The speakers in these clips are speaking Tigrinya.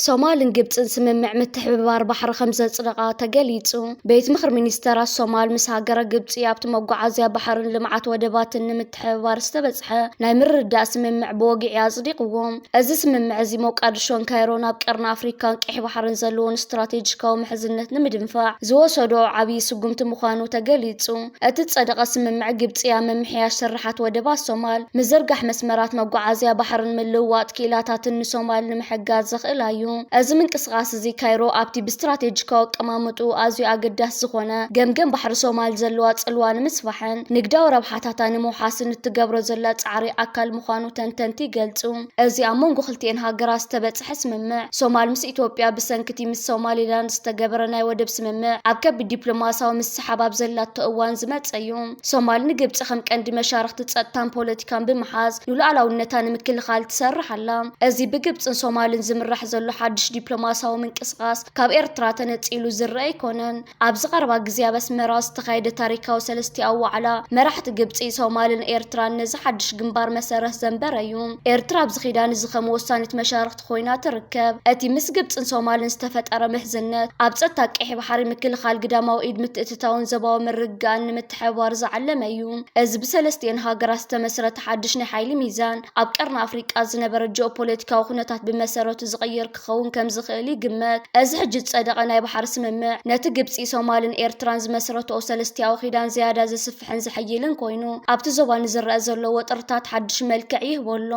ሶማልን ግብጽን ስምምዕ ምትሕብባር ባሕሪ ከም ዘጽደቓ ተገሊጹ። ቤት ምኽሪ ሚኒስተራት ሶማል ምስ ሃገረ ግብጺ ኣብቲ መጓዓዝያ ባሕርን ልምዓት ወደባትን ንምትሕብባር ዝተበጽሐ ናይ ምርድዳእ ስምምዕ ብወግዒ ኣጽዲቕዎ። እዚ ስምምዕ እዚ ሞቃዲሾን ካይሮን ኣብ ቀርኒ ኣፍሪካን ቀይሕ ባሕርን ዘለዎን ስትራቴጂካዊ ምሕዝነት ንምድንፋዕ ዝወሰድኦ ዓብዪ ስጉምቲ ምዃኑ ተገሊጹ። እቲ ዝጸደቐ ስምምዕ ግብጺ ኣብ ምምሕያሽ ስርሓት ወደባት ሶማል፣ ምዝርጋሕ መስመራት መጓዓዝያ ባሕርን ምልውዋጥ ክኢላታትን ንሶማል ንምሕጋዝ ዘኽእል እዩ። እዚ ምንቅስቓስ እዚ ካይሮ ኣብቲ ብስትራቴጂካዊ ኣቀማምጥኡ ኣዝዩ ኣገዳሲ ዝኾነ ገምገም ባሕሪ ሶማል ዘለዋ ጽልዋ ንምስፋሕን ንግዳዊ ረብሓታታ ንምውሓስን እትገብሮ ዘላ ጻዕሪ ኣካል ምዃኑ ተንተንቲ ይገልጹ። እዚ ኣብ መንጎ ክልቲኤን ሃገራት ዝተበጽሐ ስምምዕ ሶማል ምስ ኢትዮጵያ ብሰንኪ እቲ ምስ ሶማሊላንድ ዝተገበረ ናይ ወደብ ስምምዕ ኣብ ከቢድ ዲፕሎማሲያዊ ምስሕሓብ ኣብ ዘላቶ እዋን ዝመጸ እዩ። ሶማል ንግብጺ ከም ቀንዲ መሻርኽቲ ጸጥታን ፖለቲካን ብምሓዝ ንሉዓላውነታ ንምክልኻል ትሰርሕ ኣላ። እዚ ብግብጽን ሶማልን ዝምራሕ ዘሎ ሓድሽ ዲፕሎማሲያዊ ምንቅስቓስ ካብ ኤርትራ ተነጺሉ ዝረአ ኣይኮነን። ኣብዚ ቀረባ ግዜ ኣብ ኣስመራ ዝተኻየደ ታሪካዊ ሰለስቲኣዊ ዋዕላ መራሕቲ ግብጺ፣ ሶማልን ኤርትራን ነዚ ሓድሽ ግንባር መሰረት ዘንበረ እዩ። ኤርትራ ኣብዚ ኺዳን እዚ ከም ወሳኒት መሻርኽቲ ኮይና ትርከብ። እቲ ምስ ግብጽን ሶማልን ዝተፈጠረ ምሕዝነት ኣብ ጸጥታ ቀይሕ ባሕሪ ምክልኻል ግዳማዊ ኢድ ምትእትታውን ዞባዊ ምርግጋእን ንምትሕብባር ዝዓለመ እዩ። እዚ ብሰለስቲኤን ሃገራት ዝተመስረተ ሓድሽ ናይ ሓይሊ ሚዛን ኣብ ቀርኒ ኣፍሪቃ ዝነበረ ጂኦፖለቲካዊ ኩነታት ብመሰረቱ ዝቕይር ክኸውን ከም ዝኽእል ይግመት። እዚ ሕጂ ዝጸደቐ ናይ ባሕሪ ስምምዕ ነቲ ግብጺ፣ ሶማልን ኤርትራን ዝመስረትኦ ሰለስቲኣዊ ኺዳን ዝያዳ ዘስፍሕን ዘሐይልን ኮይኑ፣ ኣብቲ ዞባ ንዝረአ ዘሎ ወጥርታት ሓድሽ መልክዕ ይህቦ ኣሎ።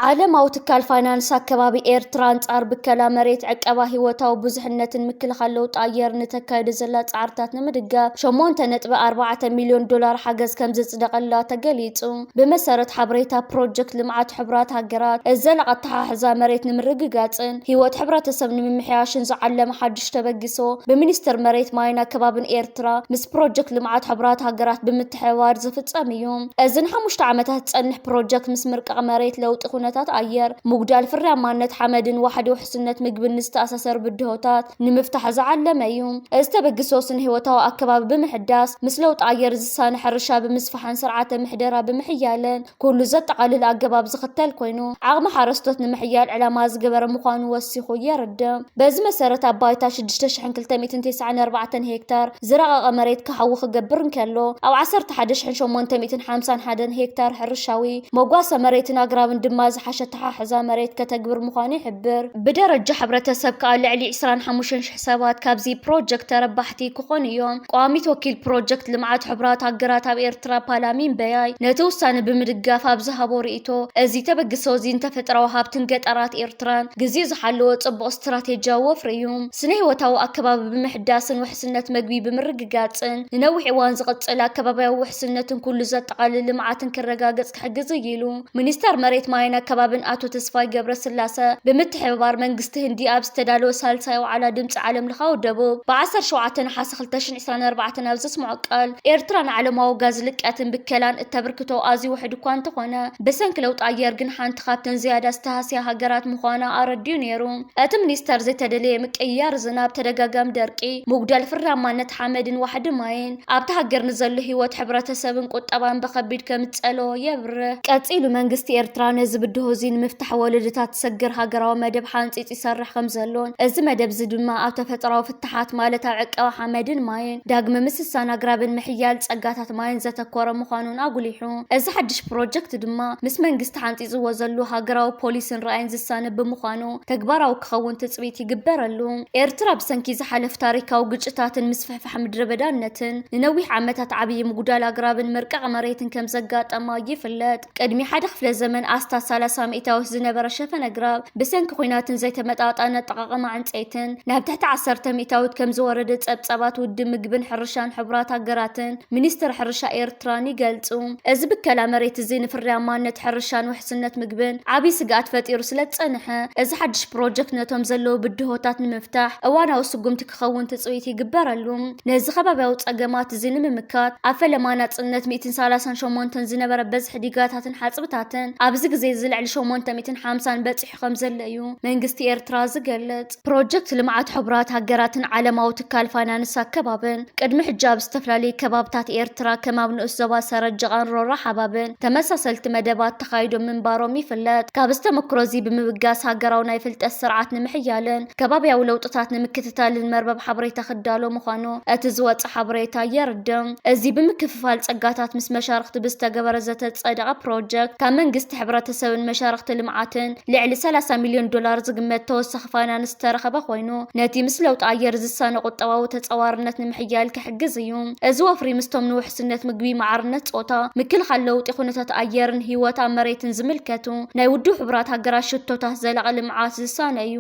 ዓለማዊ ትካል ፋይናንስ ኣከባቢ ኤርትራ ኣንጻር ብከላ መሬት፣ ዕቀባ ህይወታዊ ብዙሕነትን ምክልኻል ለውጢ ኣየር ንተካይዶ ዘላ ጻዕርታት ንምድጋፍ ሸሞንተ ነጥቢ ኣርባዕተ ሚልዮን ዶላር ሓገዝ ከም ዘጽደቐላ ተገሊጹ። ብመሰረት ሓበሬታ ፕሮጀክት ልምዓት ሕቡራት ሃገራት፣ እዚ ዘላቒ ኣተሓሕዛ መሬት ንምርግጋጽን ህይወት ሕብረተሰብ ንምምሕያሽን ዝዓለመ ሓድሽ ተበግሶ ብሚኒስትር መሬት ማይን ኣከባብን ኤርትራ ምስ ፕሮጀክት ልምዓት ሕቡራት ሃገራት ብምትሕብባር ዝፍጸም እዩ። እዚ ንሓሙሽተ ዓመታት ዝጸንሕ ፕሮጀክት ምስ ምርቃቕ መሬት፣ ለውጢ ኩነታት ኣየር፣ ምጉዳል ፍርያማነት ሓመድን ዋሕዲ ውሕስነት ምግብን ንዝተኣሳሰር ብድሆታት ንምፍታሕ ዝዓለመ እዩ። እዚ ተበግሶ ስነ ህይወታዊ ኣከባቢ ብምሕዳስ፣ ምስ ለውጢ ኣየር ዝሳነ ሕርሻ ብምስፋሕን ስርዓተ ምሕደራ ብምሕያልን ኩሉ ዘጠቓልል ኣገባብ ዝኽተል ኮይኑ፣ ዓቕሚ ሓረስቶት ንምሕያል ዕላማ ዝገበረ ምዃኑ ወሲኹ የርድእ። በዚ መሰረት ኣብ ባይታ ሽዱሽተ ሽሕን ክልተ ሚእትን ተስዓን ኣርባዕተን ሄክታር ዝረቐቐ መሬት ክሓዊ ክገብር እንከሎ፣ ኣብ ዓሰርተ ሓደ ሽሕን ሸሞንተ ሚእትን ሓምሳን ሓደን ሄክታር ሕርሻዊ መጓሰ መሬትን ኣግራብን ድማ ዝሓሸ ኣተሓሕዛ መሬት ከተግብር ምዃኑ ይሕብር። ብደረጃ ሕብረተሰብ ከኣ ልዕሊ ዕስራን ሓሙሽተን ሽሕ ሰባት ካብዚ ፕሮጀክት ተረባሕቲ ክኾኑ እዮም። ቋሚት ወኪል ፕሮጀክት ልምዓት ሕቡራት ሃገራት ኣብ ኤርትራ ፓላሚን በያይ ነቲ ውሳነ ብምድጋፍ ኣብ ዝሃቦ ርእይቶ፣ እዚ ተበግሶ እዚ ንተፈጥራዊ ሃብትን ገጠራት ኤርትራን ግዜኡ ዝሓለወ ጽቡቕ ስትራቴጂያዊ ወፍሪ እዩ። ስነ ህይወታዊ ኣከባቢ ብምሕዳስን ውሕስነት መግቢ ብምርግጋጽን ንነዊሕ እዋን ዝቕጽል ኣከባብያዊ ውሕስነትን ኩሉ ዘጠቓልል ልምዓትን ክረጋገጽ ክሕግዝ እዩ ኢሉ። ሚኒስተር መሬት ማይን ኣከባብን ኣቶ ተስፋይ ገብረስላሰ ብምትሕብባር መንግስቲ ህንዲ ኣብ ዝተዳለወ ሳልሳይ ዋዕላ ድምፂ ዓለም ለኻዊ ደቡብ ብዓሰርተ ሸውዓተ ነሓሰ ክልተ ሽሕን ዕስራን ኣርባዕተን ኣብ ዘስምዖ ቃል፣ ኤርትራ ንዓለማዊ ጋዝ ልቀትን ብከላን እተበርክቶ ኣዝዩ ውሑድ እኳ እንተኾነ፣ ብሰንኪ ለውጢ ኣየር ግን ሓንቲ ካብተን ዝያዳ ዝተሃስያ ሃገራት ምዃና ኣረዲኡ ነይሩ። እቲ ሚኒስተር ዘይተደለየ ምቅይያር ዝናብ፣ ተደጋጋሚ ደርቂ፣ ምጉዳል ፍርያማነት ሓመድን ዋሕዲ ማይን ኣብቲ ሃገር ንዘሎ ህይወት ሕብረተሰብን ቁጠባን ብኸቢድ ከም ዝጸለዎ የብርህ። ቀጺሉ መንግስቲ ኤርትራ ነዚ ብድሆ እዚ ንምፍታሕ ወለዶታት ዝሰግር ሃገራዊ መደብ ሓንጺጹ ይሰርሕ ከም ዘሎን፣ እዚ መደብ እዚ ድማ ኣብ ተፈጥሮኣዊ ፍታሓት ማለት ኣብ ዕቀባ ሓመድን ማይን፣ ዳግመ ምስሳን ኣግራብን ምሕያል ጸጋታት ማይን ዘተኮረ ምዃኑን ኣጉሊሑ። እዚ ሓድሽ ፕሮጀክት ድማ ምስ መንግስቲ ሓንጺጽዎ ዘሎ ሃገራዊ ፖሊስን ራእይን ዝሳነ ብምዃኑ ተግባራዊ ክኸውን ትጽቢት ይግበረሉ። ኤርትራ ብሰንኪ ዝሓለፍ ታሪካዊ ግጭታትን ምስፍሕፋሕ ምድረ በዳነትን ንነዊሕ ዓመታት ዓብዪ ምጉዳል ኣግራብን ምርቃቕ መሬትን ከም ዘጋጠማ ይፍለጥ። ቅድሚ ሓደ ክፍለ ዘመን ኣስታት ሰላሳ ሚእታዊት ዝነበረ ሸፈን ኣግራብ ብሰንኪ ኲናትን ዘይተመጣጣነ ኣጠቓቕማ ዕንጸይትን ናብ ትሕቲ ዓሰርተ ሚእታዊት ከም ዝወረደ ጸብጻባት ውድብ ምግብን ሕርሻን ሕቡራት ሃገራትን ሚኒስትሪ ሕርሻ ኤርትራን ይገልጹ። እዚ ብከላ መሬት እዚ ንፍርያማነት ሕርሻን ውሕስነት ምግብን ዓብዪ ስግኣት ፈጢሩ ስለ ዝጸንሐ፣ እዚ ሓድሽ ፕሮጀክት ነቶም ዘለዉ ብድሆታት ንምፍታሕ እዋናዊ ስጉምቲ ክኸውን ትጽቢት ይግበረሉ። ነዚ ከባብያዊ ጸገማት እዚ ንምምካት፣ ኣብ ፈለማ ናጽነት ሚእትን ሰላሳን ሸሞንተን ዝነበረ በዝሒ ዲጋታትን ሓጽብታትን ኣብዚ ግዜ እዚ ልዕሊ ሸሞንተ ሚእትን ሓምሳን በጺሑ ከም ዘሎ እዩ መንግስቲ ኤርትራ ዝገልጽ። ፕሮጀክት ልምዓት ሕቡራት ሃገራትን ዓለማዊ ትካል ፋይናንስ ኣከባብን ቅድሚ ሕጂ ኣብ ዝተፈላለዩ ከባብታት ኤርትራ ከም ኣብ ንኡስ ዞባ ሰረጀቓን ሮራ ሓባብን ተመሳሰልቲ መደባት ተኻይዶም ምንባሮም ይፍለጥ። ካብ ዝተመክሮ እዚ ብምብጋስ ሃገራዊ ናይ ፍልጠት ስርዓት ንምሕያልን ከባብያዊ ለውጥታት ንምክትታልን መርበብ ሓበሬታ ክዳሎ ምዃኑ እቲ ዝወጸ ሓበሬታ የርድም። እዚ ብምክፍፋል ጸጋታት ምስ መሻርኽቲ ብዝተገበረ ዘተ ዝጸደቐ ፕሮጀክት ካብ መንግስቲ ሕብረተሰብን መሻርኽቲ ልምዓትን ልዕሊ ሰላሳ ሚልዮን ዶላር ዝግመት ተወሳኺ ፋይናንስ ዝተረኸበ ኮይኑ ነቲ ምስ ለውጢ ኣየር ዝሳነ ቁጠባዊ ተጸዋርነት ንምሕያል ክሕግዝ እዩ። እዚ ወፍሪ ምስቶም ንውሕስነት ምግቢ፣ ማዕርነት ጾታ፣ ምክልኻል ለውጢ ኩነታት ኣየርን ህይወት ኣብ መሬትን ዝምልከቱ ናይ ውድብ ሕቡራት ሃገራት ሽቶታት ዘላቒ ልምዓት ዝሳነ እዩ።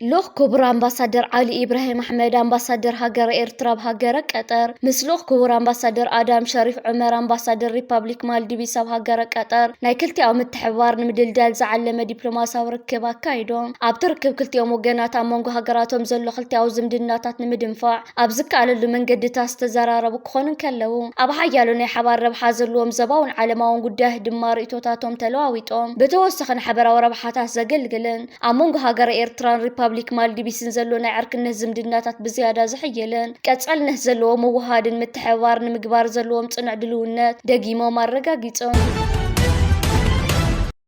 ልኡኽ ክቡር ኣምባሳደር ዓሊ ኢብራሂም ኣሕመድ ኣምባሳደር ሃገረ ኤርትራ ኣብ ሃገረ ቀጠር ምስ ልኡኽ ክቡር ኣምባሳደር ኣዳም ሸሪፍ ዑመር ኣምባሳደር ሪፓብሊክ ማልዲቪስ ኣብ ሃገረ ቀጠር ናይ ክልቲኣዊ ምትሕብባር ንምድልዳል ዝዓለመ ዲፕሎማሲያዊ ርክብ ኣካይዶም። ኣብቲ ርክብ ክልቲኦም ወገናት ኣብ መንጎ ሃገራቶም ዘሎ ክልቲኣዊ ዝምድናታት ንምድንፋዕ ኣብ ዝከኣለሉ መንገድታት ዝተዘራረቡ ክኾኑ እንከለዉ፣ ኣብ ሓያሎ ናይ ሓባር ረብሓ ዘለዎም ዞባውን ዓለማውን ጉዳያት ድማ ርእይቶታቶም ተለዋዊጦም። ብተወሳኺ ንሓበራዊ ረብሓታት ዘገልግልን ኣብ መንጎ ሃገረ ኤርትራን ሪፓብሊክ ማልዲቪስን ዘሎ ናይ ዕርክነት ዝምድናታት ብዝያዳ ዝሕይልን ቀጻልነት ዘለዎ ምውህሃድን ምትሕብባር ንምግባር ዘለዎም ጽኑዕ ድልውነት ደጊሞም ኣረጋጊጾም።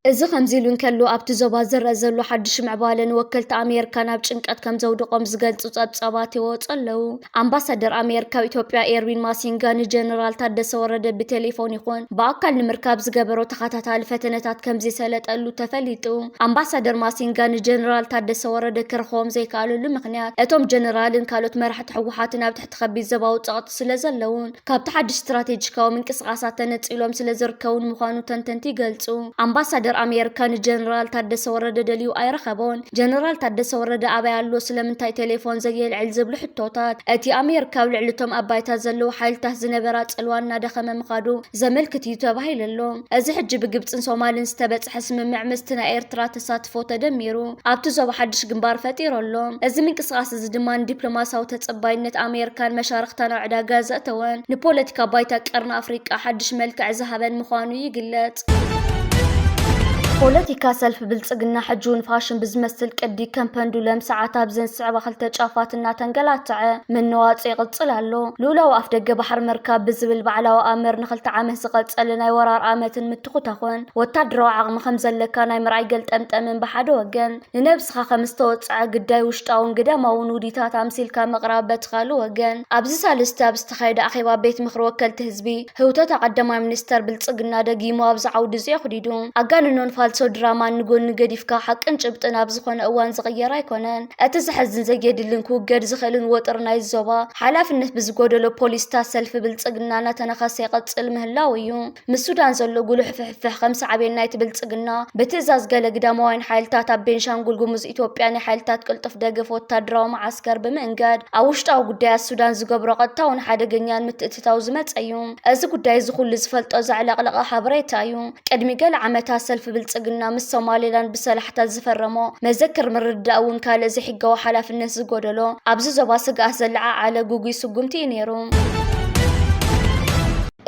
እዚ ከምዚ ኢሉ እንከሎ፣ ኣብቲ ዞባ ዝረአ ዘሎ ሓድሽ ምዕባለ ንወከልቲ ኣሜሪካ ናብ ጭንቀት ከም ዘውድቖም ዝገልጹ ጸብጻባት ይወጹ ኣለዉ። ኣምባሳደር ኣሜሪካ ኣብ ኢትዮጵያ ኤርዊን ማሲንጋ ንጀነራል ታደሰ ወረደ ብቴሌፎን ይኹን ብኣካል ንምርካብ ዝገበሮ ተኸታታሊ ፈተነታት ከም ዘይሰለጠሉ ተፈሊጡ። ኣምባሳደር ማሲንጋ ንጀነራል ታደሰ ወረደ ክረኽቦም ዘይከኣለሉ ምኽንያት፣ እቶም ጀነራልን ካልኦት መራሕቲ ህወሓትን ኣብ ትሕቲ ከቢድ ዞባዊ ጸቕጢ ስለ ዘለዉን ካብቲ ሓድሽ ስትራቴጂካዊ ምንቅስቓሳት ተነጺሎም ስለ ዝርከቡን ምዃኑ ተንተንቲ ይገልጹ። ኣምባሳደር ኣሜሪካ ንጀነራል ታደሰ ወረደ ደልዩ ኣይረኸቦን። ጀነራል ታደሰ ወረደ ኣበይ ኣሎ? ስለምንታይ ቴሌፎን ዘየልዕል? ዝብሉ ሕቶታት፣ እቲ ኣሜሪካ ኣብ ልዕሊ እቶም ኣብ ባይታ ዘለዉ ሓይልታት ዝነበራ ጽልዋ እናደኸመ ምኻዱ ዘመልክት እዩ ተባሂሉ ኣሎ። እዚ ሕጂ ብግብጽን ሶማልን ዝተበጽሐ ስምምዕ ምስቲ ናይ ኤርትራ ተሳትፎ ተደሚሩ ኣብቲ ዞባ ሓድሽ ግንባር ፈጢሩ ኣሎ። እዚ ምንቅስቓስ እዚ ድማ ንዲፕሎማሲያዊ ተጸባይነት ኣሜሪካን መሻርኽታን ኣብ ዕዳጋ ዘእተወን ንፖለቲካ ባይታ ቀርኒ ኣፍሪቃ ሓድሽ መልክዕ ዝሃበን ምዃኑ ይግለጽ። ፖለቲካ ሰልፊ ብልጽግና ሕጂ እውን ፋሽን ብዝመስል ቅዲ ከም ፐንዱለም ሰዓት ኣብዘን ዝስዕባ ክልተ ጫፋት እናተንገላትዐ መነዋጽ ይቕጽል ኣሎ። ልኡላዊ ኣፍደገ ባሕሪ ምርካብ ብዝብል ባዕላዊ ኣምር ንክልተ ዓመት ዝቐጸለ ናይ ወራር ኣመትን ምትኹታኹን ወታደራዊ ዓቕሚ ከም ዘለካ ናይ ምርኣይ ገልጠምጠምን ብሓደ ወገን፣ ንነብስኻ ከም ዝተወጽዐ ግዳይ ውሽጣውን ግዳማውን ውዲታት ኣምሲልካ ምቕራብ በቲ ካልእ ወገን፣ ኣብዚ ሳልስቲ ኣብ ዝተኻየደ ኣኼባ ቤት ምኽሪ ወከልቲ ህዝቢ ህውተታ ቀዳማይ ሚኒስተር ብልጽግና ደጊሙ ኣብዚ ዓውዲ እዚ ኣኹዲዱ። ኣጋንኖን ፋልሶ ድራማን ንጎኒ ገዲፍካ ሓቅን ጭብጥን ኣብ ዝኾነ እዋን ዝቕየር ኣይኮነን። እቲ ዘሕዝን ዘየድልን ክውገድ ዝኽእልን ወጥሪ ናይ ዞባ ሓላፍነት ብዝጎደሎ ፖሊስታት ሰልፊ ብልጽግና እናተነኸሰ ይቐጽል ምህላው እዩ። ምስ ሱዳን ዘሎ ጉሉሕ ፍሕፍሕ ከም ሳዕቤን ናይቲ ብልጽግና ብትእዛዝ ገለ ግዳማውያን ሓይልታት ኣብ ቤንሻንጉል ጉሙዝ ኢትዮጵያ ናይ ሓይልታት ቅልጡፍ ደገፍ ወታደራዊ መዓስከር ብምእንጋድ ኣብ ውሽጣዊ ጉዳያት ሱዳን ዝገብሮ ቀጥታውን ሓደገኛን ምትእትታው ዝመጸ እዩ። እዚ ጉዳይ እዚ ኩሉ ዝፈልጦ ዘዕለቕለቐ ሓበሬታ እዩ። ቅድሚ ገለ ዓመታት ሰልፊ ብልጽግና ምስ ሶማሌላንድ ብሰላሕታ ዝፈረሞ መዘክር ምርድዳእ እውን ካልእ ዘይሕጋዊ ሓላፍነት ዝጎደሎ ኣብዚ ዞባ ስግኣት ዘለዓዓለ ግጉይ ስጉምቲ እዩ ነይሩ።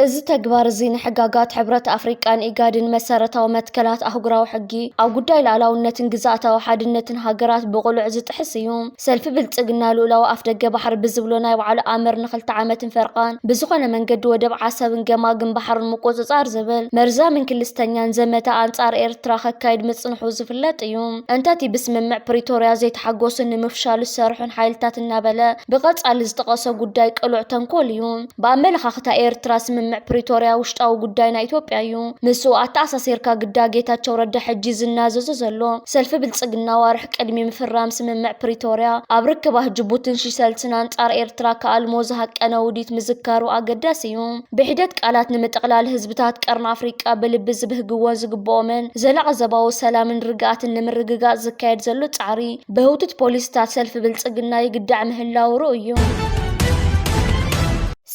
እዚ ተግባር እዚ ንሕጋጋት ሕብረት ኣፍሪቃን ኢጋድን መሰረታዊ መትከላት ኣህጉራዊ ሕጊ ኣብ ጉዳይ ሉዓላውነትን ግዝኣታዊ ሓድነትን ሃገራት ብቕሉዕ ዝጥሕስ እዩ። ሰልፊ ብልጽግና ልኡላዊ ኣፍደገ ባሕሪ ብዝብሎ ናይ ባዕሉ ኣምር ንክልተ ዓመትን ፈርቓን ብዝኾነ መንገዲ ወደብ ዓሰብን ገማግም ባሕርን ምቁጽጻር ዝብል መርዛምን ክልስተኛን ዘመተ ኣንጻር ኤርትራ ከካይድ ምጽንሑ ዝፍለጥ እዩ። እንተቲ ብስምምዕ ፕሪቶርያ ዘይተሓጎሱን ንምፍሻሉ ዝሰርሑን ሓይልታት እናበለ ብቐጻሊ ዝጠቐሶ ጉዳይ ቅሉዕ ተንኮል እዩ። ብኣመለኻኽታ ኤርትራ ስምምዕ ፕሪቶርያ ውሽጣዊ ጉዳይ ናይ ኢትዮጵያ እዩ። ምስኡ ኣተኣሳሲርካ ግዳ ጌታቸው ረዳ ሕጂ ዝናዘዞ ዘሎ ሰልፊ ብልጽግና ዋርሕ ቅድሚ ምፍራም ስምምዕ ፕሪቶርያ ኣብ ርክባት ጅቡትን ሺሰልስን ኣንጻር ኤርትራ ክኣልሞ ዝሃቀነ ውዲት ምዝካሩ ኣገዳሲ እዩ። ብሒደት ቃላት ንምጥቕላል ህዝብታት ቀርኒ ኣፍሪቃ ብልቢ ዝብህግዎን ዝግብኦምን ዘላቒ ዞባዊ ሰላምን ርግኣትን ንምርግጋጽ ዝካየድ ዘሎ ጻዕሪ ብህውትት ፖሊስታት ሰልፊ ብልጽግና ይግዳዕ ምህላው ርኡይ እዩ።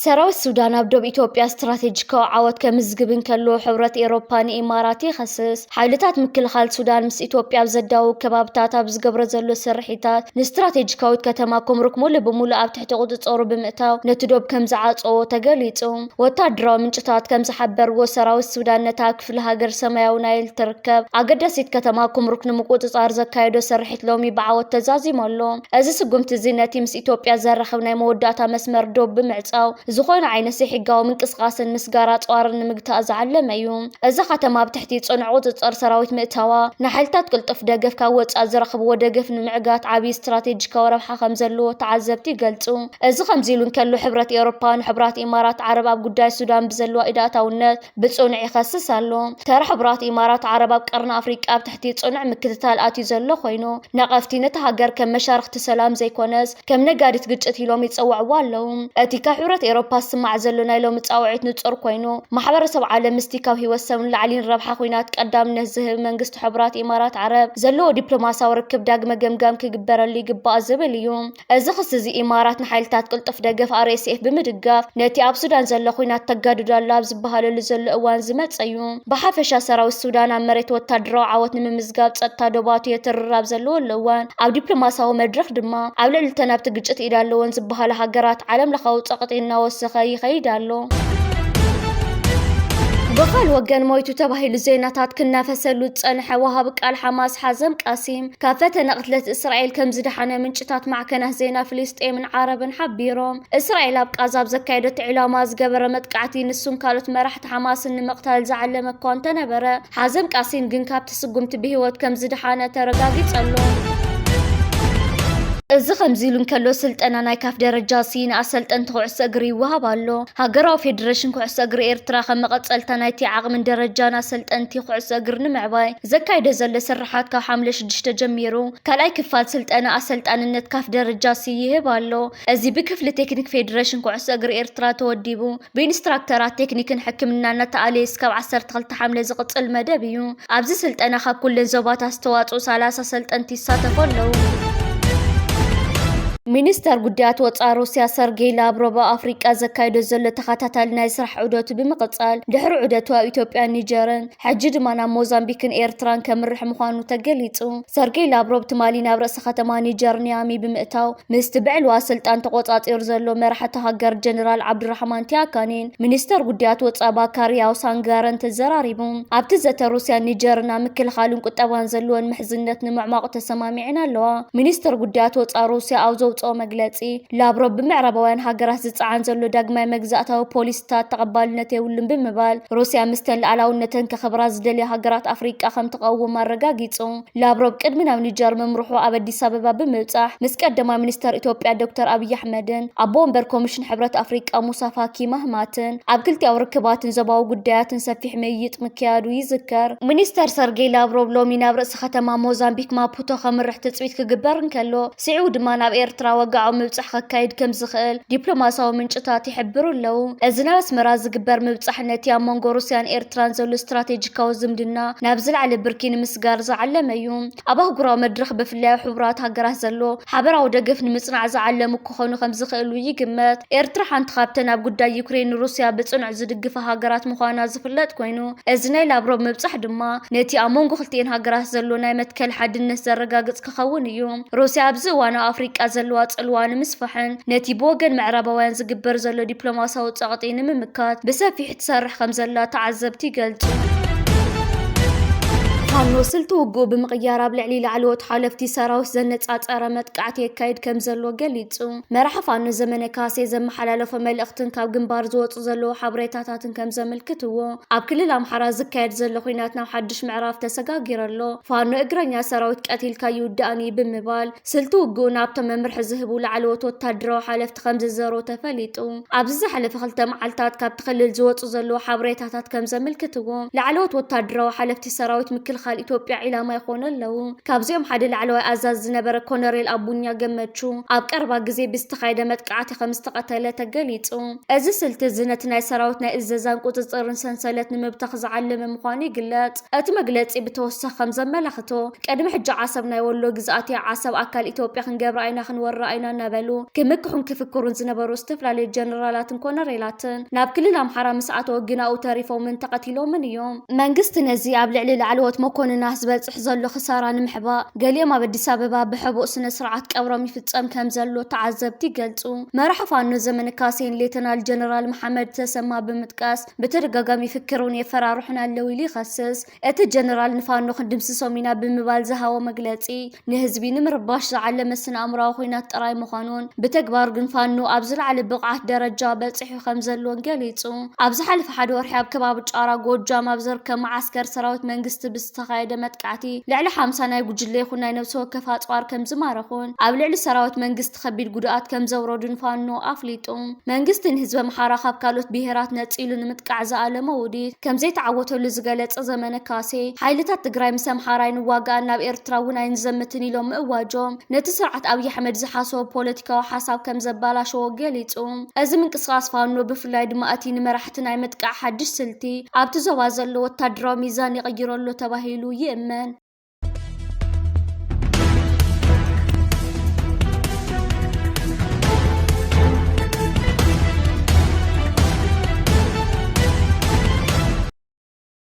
ሰራዊት ሱዳን ኣብ ዶብ ኢትዮጵያ ስትራቴጂካዊ ዓወት ከምዝግብ እንከሎ፣ ሕብረት ኤውሮፓ ንኢማራት ይኸስስ። ሓይልታት ምክልኻል ሱዳን ምስ ኢትዮጵያ ኣብ ዘዳውብ ከባብታት ኣብ ዝገብሮ ዘሎ ስርሒታት፣ ንስትራቴጂካዊት ከተማ ኩምሩክ ሙሉእ ብሙሉእ ኣብ ትሕቲ ቁጽጽሩ ብምእታው፣ ነቲ ዶብ ከም ዝዓጸዎ ተገሊጹ። ወታደራዊ ምንጭታት ከም ዝሓበርዎ፣ ሰራዊት ሱዳን ነታ ክፍለ ሃገር ሰማያዊ ናይል ትርከብ ኣገዳሲት ከተማ ኩምሩክ ንምቁጽጻር ዘካየዶ ስርሒት ሎሚ ብዓወት ተዛዚሙ ኣሎ። እዚ ስጉምቲ እዚ ነቲ ምስ ኢትዮጵያ ዘራኽብ ናይ መወዳእታ መስመር ዶብ ብምዕጻው፣ ዝኾነ ዓይነት ዘይሕጋዊ ምንቅስቓስን ምስጋር ኣጽዋርን ንምግታእ ዝዓለመ እዩ። እዛ ከተማ ኣብ ትሕቲ ጽኑዕ ቁጽጽር ሰራዊት ምእታዋ፣ ንሓይልታት ቅልጡፍ ደገፍ ካብ ወጻኢ ዝረኽብዎ ደገፍ ንምዕጋት ዓብዪ ስትራቴጂካዊ ረብሓ ከም ዘለዎ ተዓዘብቲ ይገልጹ። እዚ ከምዚ ኢሉ እንከሎ፣ ሕብረት ኤውሮፓ ንሕቡራት ኢማራት ዓረብ ኣብ ጉዳይ ሱዳን ብዘለዋ ኢድ ኣእታውነት ብጽኑዕ ይኸስስ ኣሎ። ተራ ሕቡራት ኢማራት ዓረብ ኣብ ቀርኒ ኣፍሪቃ ኣብ ትሕቲ ጽኑዕ ምክትታል ኣትዩ ዘሎ ኮይኑ፣ ነቐፍቲ ነታ ሃገር ከም መሻርኽቲ ሰላም ዘይኮነስ፣ ከም ነጋዲት ግጭት ኢሎም ይጸውዕዋ ኣለዉ። እቲ ካብ ሕብረት ኤውሮፓ ዝስማዕ ዘሎ ናይ ሎሚ ጻውዒት ንጹር ኮይኑ፣ ማሕበረሰብ ዓለም ምስቲ ካብ ህይወት ሰብ ንላዕሊ ንረብሓ ኲናት ቀዳምነት ዝህብ መንግስቲ ሕቡራት ኢማራት ዓረብ ዘለዎ ዲፕሎማሲያዊ ርክብ ዳግመ ገምጋም ክግበረሉ ይግባእ ዝብል እዩ። እዚ ክሲ እዚ ኢማራት ንሓይልታት ቅልጡፍ ደገፍ ኣር ኤስ ኤፍ ብምድጋፍ፣ ነቲ ኣብ ሱዳን ዘሎ ኲናት ተጋድዶ ኣላ ኣብ ዝበሃለሉ ዘሎ እዋን ዝመጸ እዩ። ብሓፈሻ፣ ሰራዊት ሱዳን ኣብ መሬት ወታደራዊ ዓወት ንምምዝጋብ ጸጥታ ዶባቱ የትርር ኣብ ዘለወሉ እዋን፣ ኣብ ዲፕሎማሲያዊ መድረኽ ድማ ኣብ ልዕሊ እተን ኣብቲ ግጭት ኢድ ኣለወን ዝበሃላ ሃገራት ዓለም ለኻዊ ጸቕጢ እናወሰኸ ይኸይድ ኣሎ። ብኻል ወገን፣ ሞይቱ ተባሂሉ ዜናታት ክናፈሰሉ ዝጸንሐ ወሃቢ ቃል ሓማስ ሓዘም ቃሲም፣ ካብ ፈተነ ቅትለት እስራኤል ከም ዝደሓነ ምንጭታት ማዕከናት ዜና ፍልስጤምን ዓረብን ሓቢሮም። እስራኤል ኣብ ቃዛ ኣብ ዘካየደቶ ዒላማ ዝገበረ መጥቃዕቲ፣ ንሱን ካልኦት መራሕቲ ሓማስን ንምቕታል ዝዓለመ እኳ እንተነበረ፣ ሓዘም ቃሲም ግን ካብቲ ስጉምቲ ብህይወት ከም ዝደሓነ ተረጋጊጹ ኣሎ። እዚ ከምዚ ኢሉ እንከሎ፣ ስልጠና ናይ ካፍ ደረጃ ሲ ንኣሰልጠንቲ ኩዕሶ እግሪ ይወሃብ ኣሎ። ሃገራዊ ፌደሬሽን ኩዕሶ እግሪ ኤርትራ፣ ከም መቐጸልታ ናይቲ ዓቕምን ደረጃን ኣሰልጠንቲ ኩዕሶ እግሪ ንምዕባይ ዘካይዶ ዘሎ ስርሓት፣ ካብ ሓምለ ሽዱሽተ ጀሚሩ ካልኣይ ክፋል ስልጠና ኣሰልጣንነት ካፍ ደረጃ ሲ ይህብ ኣሎ። እዚ ብክፍሊ ቴክኒክ ፌደሬሽን ኩዕሶ እግሪ ኤርትራ ተወዲቡ፣ ብኢንስትራክተራት ቴክኒክን ሕክምናን እናተኣለየ እስካብ ዓሰርተ ክልተ ሓምለ ዝቕጽል መደብ እዩ። ኣብዚ ስልጠና ካብ ኩለን ዞባታት ዝተዋጽኡ ሰላሳ ሰልጠንቲ ይሳተፉ ኣለዉ። ሚኒስተር ጉዳያት ወጻኢ ሩስያ ሰርጌይ ላቭሮቭ፣ ኣብ ኣፍሪቃ ዘካይዶ ዘሎ ተኸታታሊ ናይ ስራሕ ዑደቱ ብምቕጻል፣ ድሕሪ ዑደቱ ኣብ ኢትዮጵያን ኒጀርን፣ ሕጂ ድማ ናብ ሞዛምቢክን ኤርትራን ከምርሕ ምዃኑ ተገሊጹ። ሰርጌይ ላቭሮቭ ትማሊ ናብ ርእሰ ከተማ ኒጀር ኒያሚ ብምእታው፣ ምስቲ ብዕልዋ ስልጣን ተቖጻጺሩ ዘሎ መራሒ እታ ሃገር ጀነራል ዓብዱራሕማን ቲያካኔን ሚኒስተር ጉዳያት ወጻኢ ባካር ያውሳንጋረን ተዘራሪቡ። ኣብቲ ዘተ፣ ሩስያን ኒጀርን ኣብ ምክልኻልን ቁጠባን ዘለወን ምሕዝነት ንምዕማቑ ተሰማሚዐን ኣለዋ። ሚኒስተር ጉዳያት ወጻኢ ሩስያ ኣብ ዘውጽኦ መግለጺ፣ ላቭሮቭ ብምዕራባውያን ሃገራት ዝጸዓን ዘሎ ዳግማይ መግዛእታዊ ፖሊሲታት ተቐባልነት የብሉን ብምባል፣ ሩስያ ምስተን ልኣላውነተን ከኽብራ ዝደልያ ሃገራት ኣፍሪቃ ከም ትቐውም ኣረጋጊጹ። ላቭሮቭ ቅድሚ ናብ ኒጀር ምምርሑ ኣብ ኣዲስ ኣበባ ብምብጻሕ፣ ምስ ቀዳማይ ሚኒስተር ኢትዮጵያ ዶክተር ኣብይ ኣሕመድን ኣቦ ወንበር ኮሚሽን ሕብረት ኣፍሪቃ ሙሳ ፋኪ ማህማትን ኣብ ክልቲኣዊ ርክባትን ዞባዊ ጉዳያትን ሰፊሕ ምይይጥ ምክያዱ ይዝከር። ሚኒስተር ሰርጌይ ላቭሮቭ ሎሚ ናብ ርእሲ ከተማ ሞዛምቢክ ማፑቶ ከምርሕ ትጽቢት ክግበር እንከሎ፣ ስዒቡ ድማ ናብ ኤርትራ ወግዓዊ ምብጻሕ ከካይድ ከም ዝኽእል ዲፕሎማሲያዊ ምንጭታት ይሕብሩ ኣለዉ። እዚ ናብ ኣስመራ ዝግበር ምብጻሕ፣ ነቲ ኣብ መንጎ ሩስያን ኤርትራን ዘሎ ስትራቴጂካዊ ዝምድና ናብ ዝለዓለ ብርኪ ንምስጋር ዝዓለመ እዩ። ኣብ ኣህጉራዊ መድረኽ፣ ብፍላይ ኣብ ሕቡራት ሃገራት ዘሎ ሓበራዊ ደገፍ ንምጽናዕ ዝዓለሙ ክኾኑ ከም ዝኽእሉ ይግመት። ኤርትራ ሓንቲ ካብተን ኣብ ጉዳይ ዩክሬን ንሩስያ ብጽኑዕ ዝድግፋ ሃገራት ምዃና ዝፍለጥ ኮይኑ፣ እዚ ናይ ላቭሮቭ ምብጻሕ ድማ ነቲ ኣብ መንጎ ክልቲኤን ሃገራት ዘሎ ናይ መትከል ሓድነት ዘረጋግጽ ክኸውን እዩ። ሩስያ ኣብዚ እዋን ኣብ ኣፍሪቃ ዘለዋ ጽልዋ ንምስፋሕን ነቲ ብወገን ምዕራባውያን ዝግበር ዘሎ ዲፕሎማሲያዊ ጸቕጢ ንምምካት ብሰፊሕ ትሰርሕ ከም ዘላ ተዓዘብቲ ይገልጹ። ፋኖ ስልቲ ውግኡ ብምቕያር ኣብ ልዕሊ ላዕለዎት ሓለፍቲ ሰራዊት ዘነጻጸረ መጥቃዕቲ የካይድ ከም ዘሎ ገሊጹ። መራሒ ፋኖ ዘመነ ካሴ ዘመሓላለፎ መልእኽትን ካብ ግንባር ዝወጹ ዘለዉ ሓበሬታታትን ከም ዘመልክትዎ፣ ኣብ ክልል ኣምሓራ ዝካየድ ዘሎ ኲናት ናብ ሓድሽ ምዕራፍ ተሰጋጊሩ ኣሎ። ፋኖ እግረኛ ሰራዊት ቀቲልካ ይውዳእን እዩ ብምባል፣ ስልቲ ውግኡ ናብቶም መምርሒ ዝህቡ ላዕለዎት ወታደራዊ ሓለፍቲ ከም ዝዘሮ ተፈሊጡ። ኣብዚ ዝሓለፈ ክልተ መዓልታት ካብቲ ክልል ዝወጹ ዘለዉ ሓበሬታታት ከም ዘመልክትዎ፣ ላዕለዎት ወታደራዊ ሓለፍቲ ሰራዊት ምክልኻል ምክልኻል ኢትዮጵያ ዒላማ ይኾኑ ኣለዉ። ካብዚኦም ሓደ ላዕለዋይ ኣዛዚ ዝነበረ ኮነሬል ኣቡኛ ገመቹ ኣብ ቀረባ ግዜ ብዝተኻየደ መጥቃዕቲ ከም ዝተቐተለ ተገሊጹ። እዚ ስልቲ እዚ ነቲ ናይ ሰራዊት ናይ እዘዛን ቁጽጽርን ሰንሰለት ንምብታኽ ዝዓለመ ምዃኑ ይግለጽ። እቲ መግለጺ ብተወሳኺ ከም ዘመላኽቶ፣ ቅድሚ ሕጂ ዓሰብ ናይ ወሎ ግዝኣት እያ፣ ዓሰብ ኣካል ኢትዮጵያ ክንገብራ ኢና፣ ክንወራ ኢና እናበሉ ክምክሑን ክፍክሩን ዝነበሩ ዝተፈላለዩ ጀነራላትን ኮነሬላትን ናብ ክልል ኣምሓራ ምስ ኣተወ ግን ኣብኡ ተሪፎምን ተቐቲሎምን እዮም። መንግስቲ ነዚ ኣብ ልዕሊ ላዕለዎት መኮንናት ዝበጽሕ ዘሎ ክሳራ ንምሕባእ፣ ገሊኦም ኣብ ኣዲስ ኣበባ ብሕቡእ ስነ ስርዓት ቀብሮም ይፍጸም ከም ዘሎ ተዓዘብቲ ይገልጹ። መራሒ ፋኖ ዘመነ ካሴን ሌተናል ጀነራል መሓመድ ተሰማ ብምጥቃስ፣ ብተደጋጋሚ ይፍክሩን የፈራርሑን ኣለዉ ኢሉ ይኸስስ። እቲ ጀነራል ንፋኖ ክንድምስሶም ኢና ብምባል ዝሃቦ መግለጺ፣ ንህዝቢ ንምርባሽ ዝዓለመ ስነ ኣእምሮኣዊ ኹናት ጥራይ ምዃኑን፣ ብተግባር ግን ፋኖ ኣብ ዝለዓለ ብቕዓት ደረጃ በጺሑ ከም ዘሎን ገሊጹ። ኣብ ዝሓለፈ ሓደ ወርሒ ኣብ ከባቢ ጫራ ጎጃም ኣብ ዝርከብ መዓስከር ሰራዊት መንግስቲ ብዝተኻየደ መጥቃዕቲ ልዕሊ ሓምሳ ናይ ጉጅለ ይኹን ናይ ነብሲ ወከፍ ኣጽዋር ከም ዝማረኹን ኣብ ልዕሊ ሰራዊት መንግስቲ ከቢድ ጉድኣት ከም ዘውረዱን ፋኖ ኣፍሊጡ። መንግስቲ ንህዝቢ ኣምሓራ ካብ ካልኦት ብሄራት ነጺሉ ንምጥቃዕ ዝኣለሞ ውዲት ከም ዘይተዓወተሉ ዝገለጸ ዘመነ ካሴ፣ ሓይልታት ትግራይ ምስ ኣምሓራ ኣይንዋጋእን ናብ ኤርትራ እውን ኣይንዘምትን ኢሎም ምእዋጆም ነቲ ስርዓት ኣብይ ኣሕመድ ዝሓሰቦ ፖለቲካዊ ሓሳብ ከም ዘባላሸዎ ገሊጹ። እዚ ምንቅስቓስ ፋኖ ብፍላይ ድማ እቲ ንመራሕቲ ናይ ምጥቃዕ ሓድሽ ስልቲ ኣብቲ ዞባ ዘሎ ወታደራዊ ሚዛን ይቕይሮ ኣሎ ተባሂሉ ይእመን።